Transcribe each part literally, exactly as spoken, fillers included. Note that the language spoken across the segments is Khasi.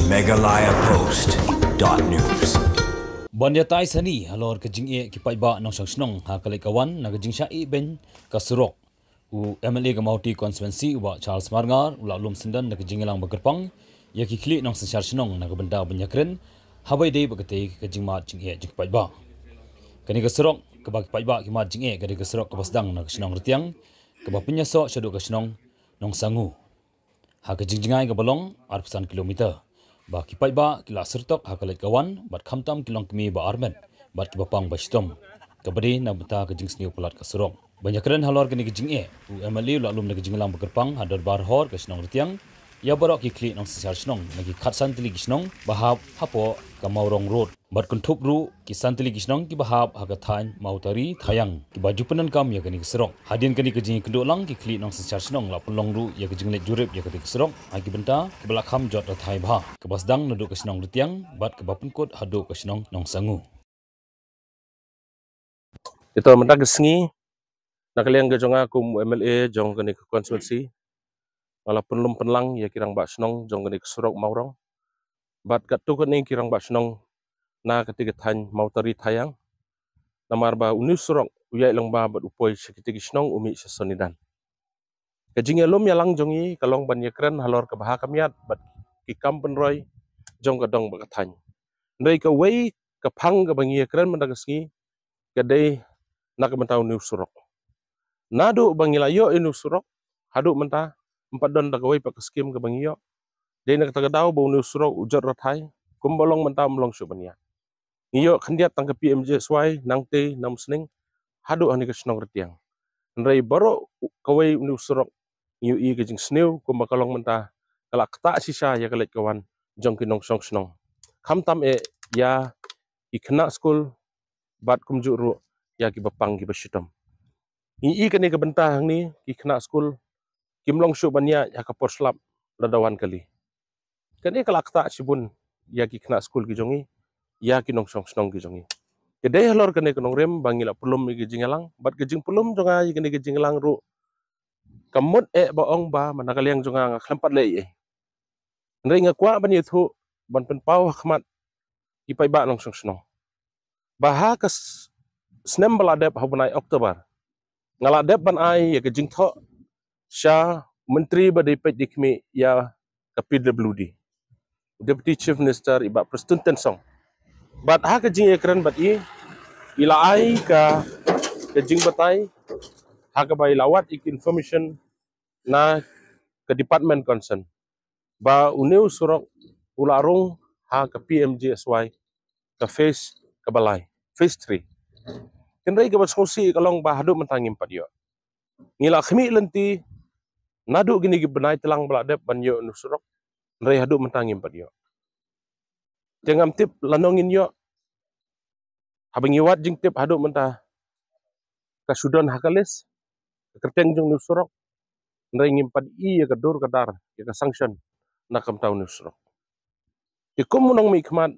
Meghalaya Post dot news. Ban ïatai sani halor ka jingeh ki paidbah nongshong shnong ha ka leit ka wan na ka jingshah ih beiñ ka surok, u M L A ka Mawhati Constituency, u Bah Charles Marngar, u la lum syndon da ka jingïalang ba kyrpang ïa ki khlieh nongsynshar shnong na ka bynta ban ïakren haba ïadei bad katei ka jingmad jingeh jong ki paidbah. Kane ka surok kaba ki paidbah ki mad jingeh ka dei ka surok kaba sdang na ka shnong Rtiang, kaba pynïasoh shaduh ka shnong Nongsangu. Ha ka jingjngai kaba long arphew san kilometer, ba ki paidbah ki la syrtok ha ka leit ka wan, bad khamtam ki longkmie ba armet bad kiba pang ba shitom, kaba dei na bynta ka jingsniew palat ka surok. Ban ïakren halor kane ka jingeh, u M L A u la lum da ka jingïalang ba kyrpang ha dorbar hor ka shnong Rtiang ïa baroh ki khlieh nongsynshar shnong na ki khatsan tylli ki shnong ba hap hapoh ka Mawrong Road, bad kynthup ruh ki san tylli ki shnong kiba hap ha ka thaiñ Mawtari Thaiang, kiba ju pyndonkam ïa kane ka surok. Hadien kane ka jingïakynduh lang, ki khlieh nongsynshar shnong la pynlong ruh ïa ka jingleit jurip ïa kane ka surok ha ki bynta kiba la kham jot da thaiñ bha, kaba sdang naduh ka shnong Rtiang bad kaba pynkut haduh ka shnong Nongsangu. Ito mynta ka sngi, na ka liang ka jong nga kum M L A jong kane ka constituency, nga la pynlum pynlang ïa ki rangbah shnong jong kane ka surok Mawrong, bad katto katne ki rangbah shnong na katei ka thaiñ Mawtari Thaiang. Namar ba une u surok u ïaid lyngba bad u poi sha kitei ki shnong, u mih sha Sonidan. Ka jingïalum ïalang jong ngi ka long ban ïakren halor ka bha ka miat bad ki kam pynroi jong ka dong bad ka thaiñ. Hynrei kawei ka phang kaba ngi ïakren mynta ka sngi ka dei na ka bynta une u surok. Naduh ba ngi la ïoh ïa une u surok haduh mynta, ym pat don da kawei pat ka skim kaba ngi ïoh. Dei na kata ka daw ba une u surok u jot rathai, kumba long mynta ym long shuh ban ïaid. Ngi ïoh khyndiat tang ka P M G S Y nangtei na Umsning haduh hangne ka shnong Rtiang. Hynrei baroh kawei une u surok ngi ïohi ka jingsniew, kumba ka long mynta ka la ktah shisha ïa ka leit ka wan jong ki nongshong shnong, khamtam eh ïa ki khynnah skul bad kumjuh ruh ïa kiba pang kiba shitom. Ngi i kane ka bynta hangne, ki khynnah skul kim long shuh ban ïaid ha ka por slap lada wan kali. Kane ka la ktah shibun ïa ki khynnah skul ki jong ngi, ïa ki nongshong shnong ki jong ngi. Ka dei halor kane ka nongrim ba ngi la pynlum ïa ka jingïalang, bad ka jingpynlum jong nga ïa kane ka jingïalang ruh ka mut eh ba ong ba man na ka liang jong nga nga khlem pat leh ei ei. Hynrei nga kwah ban ïathuh, ban pynpaw ha khmat ki paidbah nongshong shnong, ba ha ka s-, snem ba la dep, ha u bnai October, nga la dep ban ai ïa ka jingthoh sha u Myntri ba dei peit dei khmih ïa ka P W D, Deputy Chief Minister, i Bah Prestone Tynsong. Bad ha ka jingïakren bad i, i la ai ka, ka jingbatai ha kaba i la wad ïa ka information na ka department concern, ba une u surok u la rung ha ka P M G S Y, ka phase kaba lai, phase three. Hynrei kaba sngewsih ka long ba haduh mynta ngim pat ïoh. Ngi la khmih lynti naduh kine ki bnai tlang ba la dep ban ïoh une u surok, hynrei haduh mynta ngim pat ïoh. Te ngam tip lano ngin ïoh. Haba ngi wad jingtip haduh mynta ka shu don ha ka list ka kyrteng jong une u surok, hynrei ngim pat i ïa ka dur ka dar, ïa ka sanction na ka bynta une u surok. Te kum u nongmihkhmat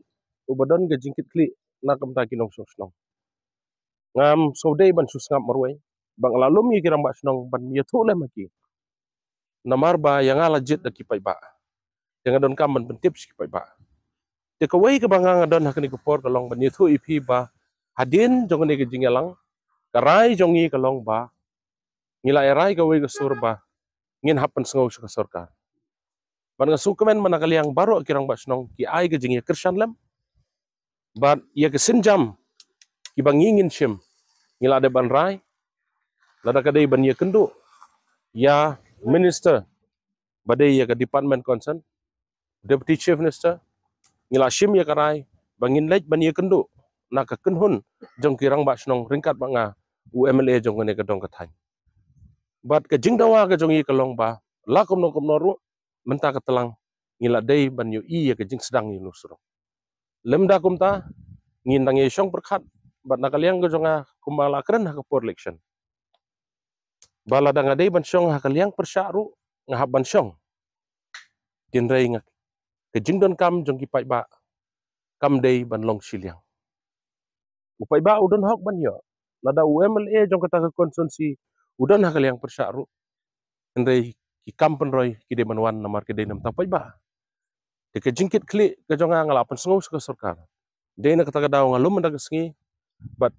uba don ka jingkitkhlieh na ka bynta ki nongshong shnong, ngam sngewdei ban shu sngap marwei, ba nga la lum ïa ki rangbah shnong ban ïathuh lem ha ki. Namar ba ïa nga la jied da ki paidbah, te nga donkam ban pyntip sha ki paidbah. Te kawei kaba nga, nga don ha kane ka por ka long ban ïathuh ïa phi ba hadien jong kane ka jingïalang, ka rai jong ngi ka long ba ngi la rai kawei ka sur ba ngin hap pynsngew sha ka sorkar. Bad nga sngewkmen man na ka liang baroh ki rangbah shnong ki ai ka jingïakyrshan lem. Bad ïa ka sienjam kiba ngi ngin shim, ngi la dep ban rai, lada ka dei ban ïakynduh ïa minister ba dei ïa ka department concern, Deputy Chief Minister, ngi la shim ïa ka rai ba ngin leit ban ïakynduh na ka kynhun jong ki rangbah shnong ryngkat bad nga, u M L A jong kane ka dong ka thaiñ. Bad ka jingdawa ka jong ngi ka long ba la kumno kumno ruh, mynta ka tlang ngi la dei ban ïohi ïa ka jingsdang ïa une u surok. Lymda kumta, ngin dang ïa shong pyrkhat, bad na ka liang ka jong nga, kumba la kren ha ka por election, ba lada nga dei ban shong ha ka liang pyrshah ruh, nga hap ban shong. Hynrei nga, ka jingdonkam jong ki paidbah kam dei ban long shiliang. U paidbah u don hok ban ïoh, lada u M L A jong kata ka constituency u don ha ka liang pyrshah ruh, hynrei ki kam pynroi ki dei ban wan namar ki dei na bynta u paidbah. Te ka jingkitkhlieh ka jong nga nga la pynsngew sha ka sorkar. Dei na kata ka daw nga lum mynta ka sngi, bad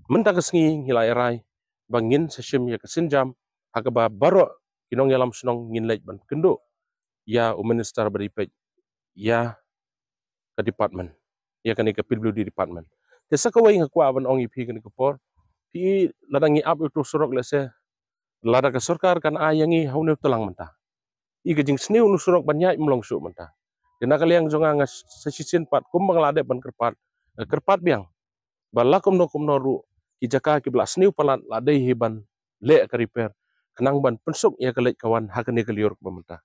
mynta ka sngi ngi la ïarai ba ngin sa shim ïa ka sienjam ha kaba baroh ki nongïalam shnong ngin leit ban kynduh ïa u minister ba dei peit ïa ka department, ïa kane ka P W D department. Te sa kawei nga kwah ban ong ïa phi kane ka por, phi, lada ngi ap ïa utu u surok lehse, lada ka sorkar kan ai ïa ngi ha une u tlang mynta, i ka jingsniew une u surok ban ïaid ym long shuh mynta. Te na ka liang jong nga, nga sa shisien pat kumba nga la dep ban kyrpad, nga kyrpad biang ba la kumno kumno ruh ki jaka kiba la sniew palat la dei hi ban leh ka repair, khnang ban pynsuk ïa ka leit ka wan ha kane ka lyiur kaba mynta.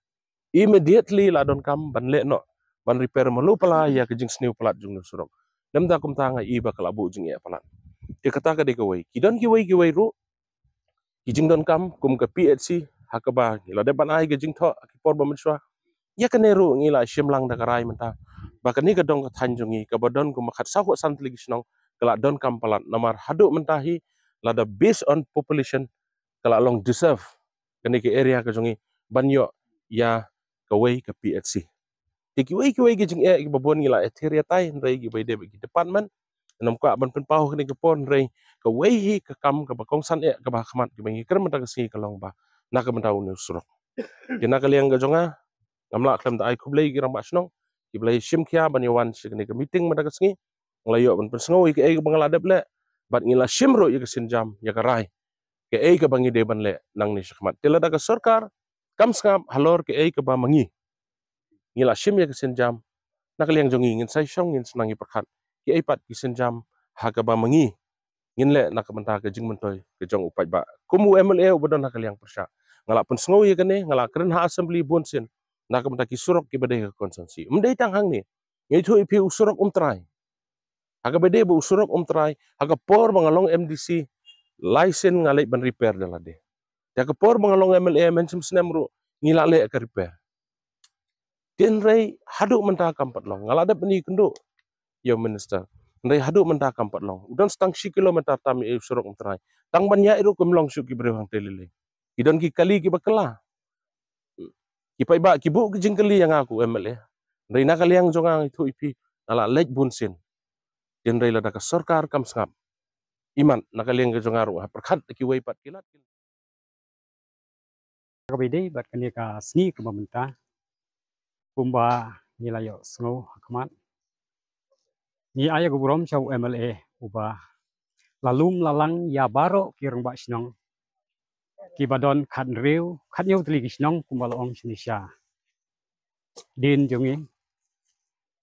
Immediately la donkam ban leh noh, ban repair malu pala ïa ka jingsniew palat jong une u surok. Lymda kumta nga i ba ka la buh jingeh palat. Te kata ka dei kawei. Ki don kiwei kiwei ruh ki jingdonkam kum ka P H C ha kaba ngi la dep ban ai ka jingthoh ha ki por ba mynshuwa. Ïa kane ruh ngi la shim lang da ka rai mynta ba kane ka dong ka thaiñ jong ngi kaba don kumba khatsaw khatsan tylli ki shnong ka la donkam palat, namar haduh mynta hi, lada based on population, ka la long deserve kane ka area ka jong ngi ban ïoh ïa kawei ka P H C. Te kiwei kiwei ki jingeh kiba bun ngi la ïathir ïatai, hynrei kiba ïadei bad ki department, ngam kwah ban pynpaw ha kane ka por, hynrei kawei hi ka kam kaba kongsan eh kaba ha khmat kaba ngi kren mynta ka sngi ka long ba na ka bynta une u surok. Te na ka liang ka jong nga, ngam lah khlem da ai khublei ki rangbah shnong kiba la ïashim khia ban ïawan sha kane ka meeting mynta ka sngi. Nga la ïoh ban pynsngew ïa kaei kaba nga la dep leh, bad ngi la shim ruh ïa ka sienjam, ïa ka rai, kaei kaba ngi dei ban leh nangne shakhmat. Te lada ka sorkar kam sngap halor kaei kaba ma ngi, ngi la shim ïa ka sienjam, na ka liang jong ngi ngin sa ïashong, ngin sa nang ïapyrkhat kiei pat ki sienjam ha kaba ma ngi ngin leh na ka bynta ka jingmyntoi ka jong u paidbah kum u M L A uba don ha ka liang pyrshah. Nga la pynsngew ïa kane, nga la kren ha assembly bun sien na ka bynta ki surok kiba dei ha ka constituency. Ym dei tang hangne, nga ïathuh ïa phi u surok Umtrai, ha kaba dei ba u surok Umtrai, ha ka por ba nga long M D C, lai sien nga leit ban repair da lade. Te ha ka por ba nga long M L A mynshim snem ruh ngi la leh ka repair. Te hynrei haduh mynta kam pat long. Nga la dep ban ïakynduh ïa u minister, hynrei haduh mynta kam pat long. U don sa tang shi kilometer tam ïa u surok Umtrai. Tang ban ïaid ruh kim long shuh ki briew hangtei lei lei. Ki don ki kali kiba kylla. Ki paidbah ki buh ki jingkylli ïa nga ko M L A, hynrei na ka liang jong nga nga ïathuh ïa phi, nga la leit bun sien. Te hynrei lada ka sorkar kam sngap, imat na ka liang ka jong nga ruh nga pyrkhat da kiwei pat ki lad. Kaba ïadei bad kane ka sngi kaba mynta, kumba ngi la ïohsngew ha khmat, ngi ai ïa ka burom sha u M L A uba la lum la lang ïa baroh ki rangbah shnong kiba don khathynriew khathynñiew tylli ki shnong kumba la ong shane sha dien jong ngi.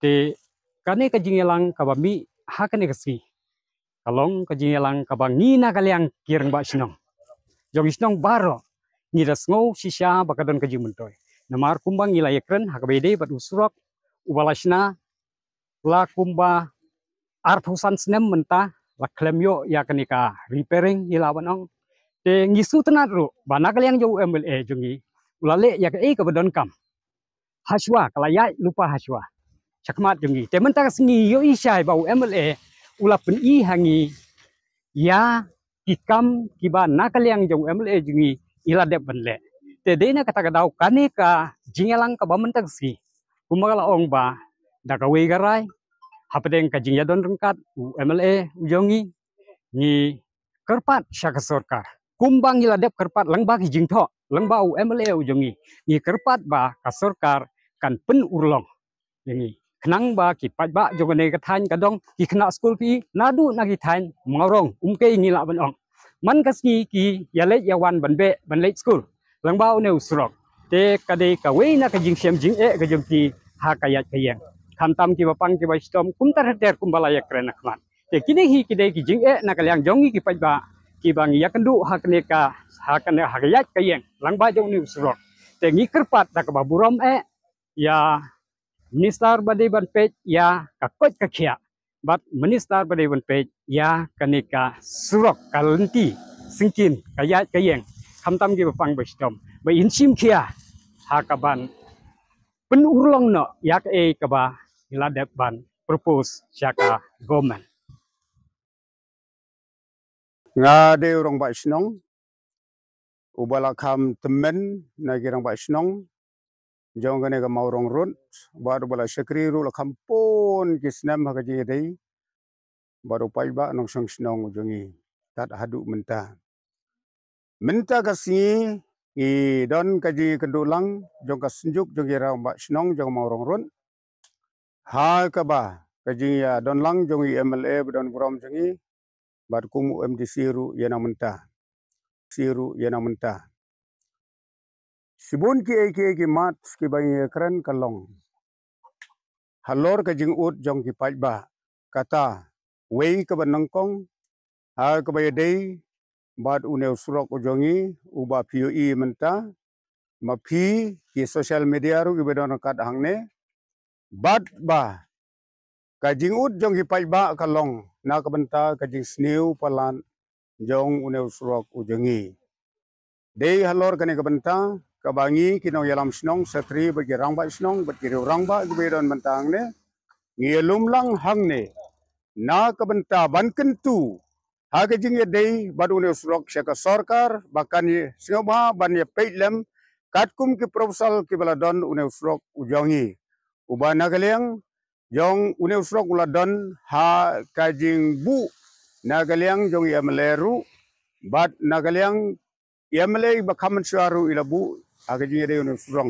Te kane ka jingïalang kaba mih ha kane ka sngi ka long ka jingïalang kaba ngi na ka liang ki rangbah shnong jong ki shnong baroh ngi da sngew shisha ba ka don ka jingmyntoi. Namar kumba ngi la ïakren ha kaba ïadei bad u surok uba la shna la kumba arphew san snem mynta, la khlem ïoh ïa kane ka repairing, ngi lah ban ong. Te ngi sngewtynnat ruh ba na ka liang jong u M L A jong ngi u la leh ïa kaei kaba donkam hashwa, ka la ïaid lypa hashwa shakhmat jong ngi. Te mynta ka sngi ïohi shai ba u M L A u la pyni ha ngi ïa ki kam kiba na ka liang jong u M L A jong ngi i la dep ban leh. Te dei na kata ka daw kane ka jingïalang kaba mynta ka sngi, kumba ka la ong ba da kawei ka rai hapdeng ka jingïadon ryngkat u M L A u jong ngi, ngi kyrpad sha ka sorkar kumba ngi la dep kyrpad lyngba ki jingthoh, lyngba u M L A u jong ngi, ngi kyrpad ba ka sorkar kan pynurlong ïa ngi, khnang ba ki paidbah jong kane ka thaiñ ka dong ki khynnah skul phi naduh na ki thaiñ Mawrong, Umkei, ngi lah ban ong man ka sngi ki ïaleit ïawan ban beh ban leit skul lyngba une u surok. Te ka dei kawei na ka jingshem jingeh ka jong ki ha ka ïaid ka ïeng, khamtam kiba pang kiba shitom kumta ter ter kumba la ïakren ha khmat. Te kine hi ki dei ki jingeh na ka liang jong ngi ki paidbah kiba ngi ïakynduh ha kane ka, ha kane, ha ka ïaid ka ïeng lyngba jong une u surok. Te ngi kyrpad da kaba burom eh ïa minister ba dei ban peit ïa ka koit ka khiah bad minister ba dei ban peit ïa kane ka surok, ka lynti syngkien ka ïaid ka ïeng, khamtam kiba pang ba shitom, ba in shim khia ha kaban pynurlong noh ïa kaei kaba ngi la dep ban propose sha ka government. Nga dei u rangbah shnong uba la kham tymmen na ki rangbah shnong jong kane ka Mawrong Road, bad uba la shakri ruh la kham bun ki snem ha ka jingïadei bad u paidbah nongshong shnong u jong ngi tat haduh mynta. Mynta ka sngi ngi don ka jingïakynduh lang jong ka synjuk jong ki rangbah shnong jong Mawrong Road, ha kaba ka jingïadon lang jong i M L A ba don burom jong ngi bad kum u M D C ruh ïa na mynta. Si ruh ïa na mynta. Shibun kiei kiei ki mat kiba ngi ïakren ka long halor ka jingud jong ki paidbah, kata wei kaba nyngkong ha kaba ïadei bad une u surok u jong ngi uba phi ïohi mynta, ma phi ki social media ruh kiba don ryngkat hangne, bad ba ka jingud jong ki paidbah ka long na ka bynta ka jingsniew palat jong une u surok u jong ngi. Dei halor kane ka bynta kaba ngi ki nongïalam shnong, secretary bad ki rangbah shnong bad ki riew rangbah kiba ïadon mynta hangne, ngi ïalum lang hangne na ka bynta ban kyntu ha ka jingïadei bad une u surok sha ka sorkar ba kan ïa sngewbha ban ïa peit lem katkum ki proposal kiba la don une u surok u jong ngi, uba na ka liang jong une u surok u la don ha ka jingbuh na ka liang jong i M L A ruh, bad na ka liang i M L A ba kham mynshuwa ruh i la buh ha ka jingïadei une u surok.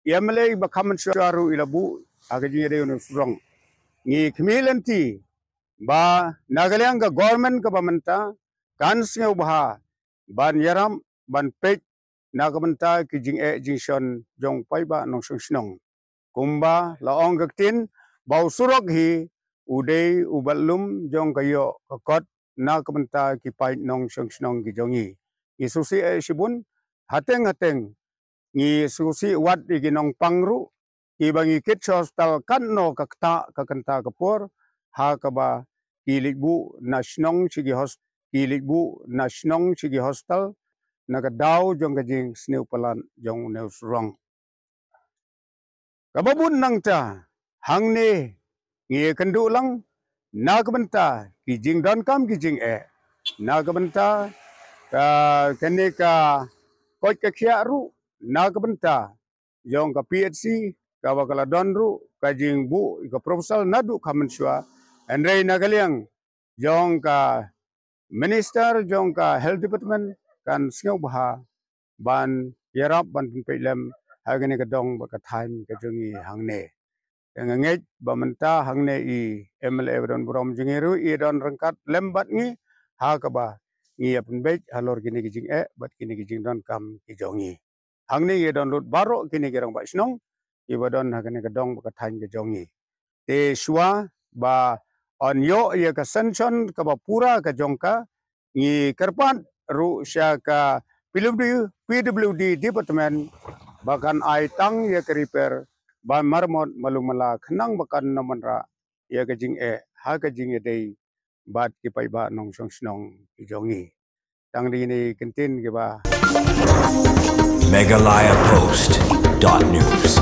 I M L A ba kham mynshuwa ruh i la buh ha ka jingïadei une u surok. Ngi khmih lynti ba na ka liang ka government kaba mynta kan sngewbha ban ïarap ban peit na ka bynta ki jingeh jingshon jong paidbah nongshong shnong. Kumba la ong ka ktien ba u surok hi u dei u batlum jong ka ïoh ka kot na ka bynta ki paid nongshong shnong ki jong ngi. Ngi sngewsih eh shibun, hateng hateng ngi sngewsih wat ïa ki nongpang ruh kiba ngi kit sha hospital katno ka ktah ka kynta ka por, ha kaba ki leit buh na shnong sha ki hos-, ki leit buh na shnong sha ki hospital na ka daw jong ka jingsniew palat jong une u surok. Kaba bud nangta, hangne ngi ïakynduh lang na ka bynta ki jingdonkam ki jingeh, na ka bynta ka, kane ka koit ka khiah ruh, na ka bynta jong ka P H C kaba ka la don ruh ka jingbuh ka proposal naduh kham mynshuwa, hynrei na ka liang jong ka Minister jong ka Health Department kan sngewbha ban ïarap ban pynpeit lem ha kane ka dong bad ka thaiñ ka jong ngi hangne. Te nga ngeit ba mynta hangne i M L A ba don burom jong ngi ruh i don ryngkat lem bad ngi, ha kaba ngi ïa pynbeit halor kine ki jingeh bad kine ki jingdonkam ki jong ngi. Hangne ngi don lut baroh kine ki rangbah shnong kiba don ha kane ka dong bad ka thaiñ ka jong ngi. Te shuwa ba yn ïoh ïa ka sanction kaba pura ka jong ka, ngi kyrpad ruh sha ka P W D, P W D Department ba kan ai tang ïa ka repair ban maramot malu mala khnang ba kan ym wanrah ïa ka jingeh ha ka jingïadei bad ki paidbah nongshong shnong ki jong ngi. Tang dei kine ki kyntien kiba. Meghalaya Post dot news.